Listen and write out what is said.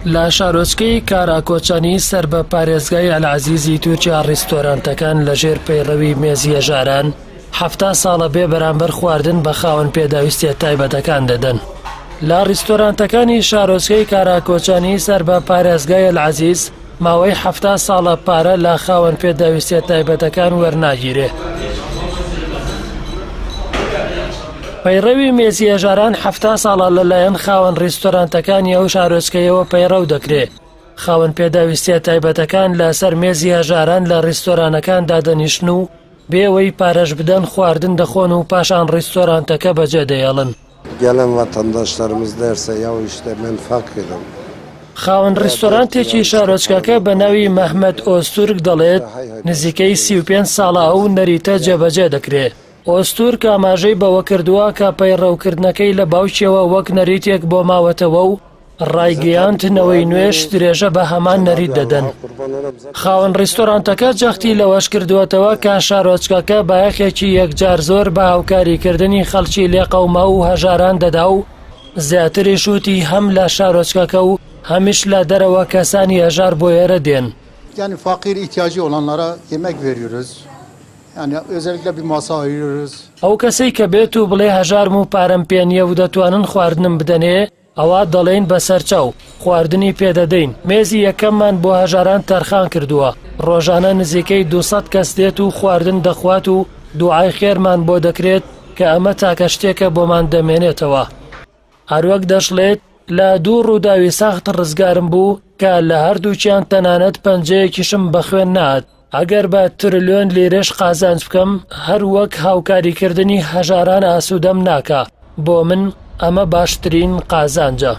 لە شارۆچکەی کاراکۆچانی سەر بە پارێزگای ئەلعەزیزی تورکیا ڕیستۆرانتەکان لەژێر پەیڕەوی مێزی هەژاران 70 ساڵە بێ بەرامبەر خواردن بە خاوەن پێداویستیە تایبەتەکان دەدەن. لە ڕیستۆرانتەکانی شارۆچکەی کاراکۆچانی سەر بە پارێزگای ئەلعەزیز ماوەی 70 ساڵە پارە لە خاوەن پێداویستیە تایبەتەکان وەرناگیرێ. پەیڕەوی مێزی هەژاران 70 ساڵە لەلایەن خاوەن ڕیستۆرانتەکانی ئەو شارۆچکەیەوە پەیڕەو دەکرێ. خاوەن پێداویستیە تایبەتەکان لەسەر مێزی هەژاران لە ڕیستۆرانەکان دادەنیشن و بێ ئەوەی پارەش بدەن خواردن دەخۆن و پاشان ڕیستۆرانتەکە بەجێ دەهێڵن. Gelen vatandaşlarımız derse ya işte ben fakirim. خاوەن ڕیستۆرانتێکی شارۆچکەکە بە ناوی مەهمەت ئۆزتورک دەڵێت، نزیکەی 35 ساڵە ئەو نەریتە جێبەجێ دەکرێ. ئۆزتورک ئاماژەی بەوە کردووە کە پەیڕەوکردنەکەی لە باوکیەوە وەک نەریتێک بۆ ماوەتەوە و ڕایگەیاند نەوەی نوێش درێژە بە هەمان نەریت دەدەن. خاوەن ڕیستۆرانتەکە جەختی لەوەش کردووەتەوە کە شارۆچکەکە بایەخێکی یەکجار زۆر بە هاوکاریکردنی خەڵکی لێقەوماو و هەژاران دەدا و زیاتریش وتی هەم لە شارۆچکەکە و هەمیش لە دەرەوە کەسانی هەژار بۆ ئێرە دێن. Yani fakir ihtiyacı olanlara yemek veriyoruz. Yani özellikle bir masa ayırıyoruz. ئەو کەسەی کە بێت و بڵێ هەژارم و پارەم پێ نییە و دەتوانن خواردنم بدەنێ، ئەوا دەڵێین بەسەرچاو، خواردنی پێدەدەین، مێزی یەکەممان بۆ هەژاران تەرخان کردووە، ڕۆژانە نزیکەی 200 کەس دێت و خواردن دەخوات و دوعای خێرمان بۆ دەکرێت کە ئەمە تاکە شتێکە بۆمان دەمێنێتەوە. هەروەک دەشڵێت، لە دوو ڕووداوی سەخت ڕزگارم بوو کە لە هەردووکیان تەنانەت پەنجەیەکیشم بە خوێن نەهات، ئەگەر بە ترلیۆن لیرەش قازانج بکەم هەر وەک هاوکاریکردنی هەژاران ئاسوودەم ناکا، بۆ من ئەمە باشترین قازانجە.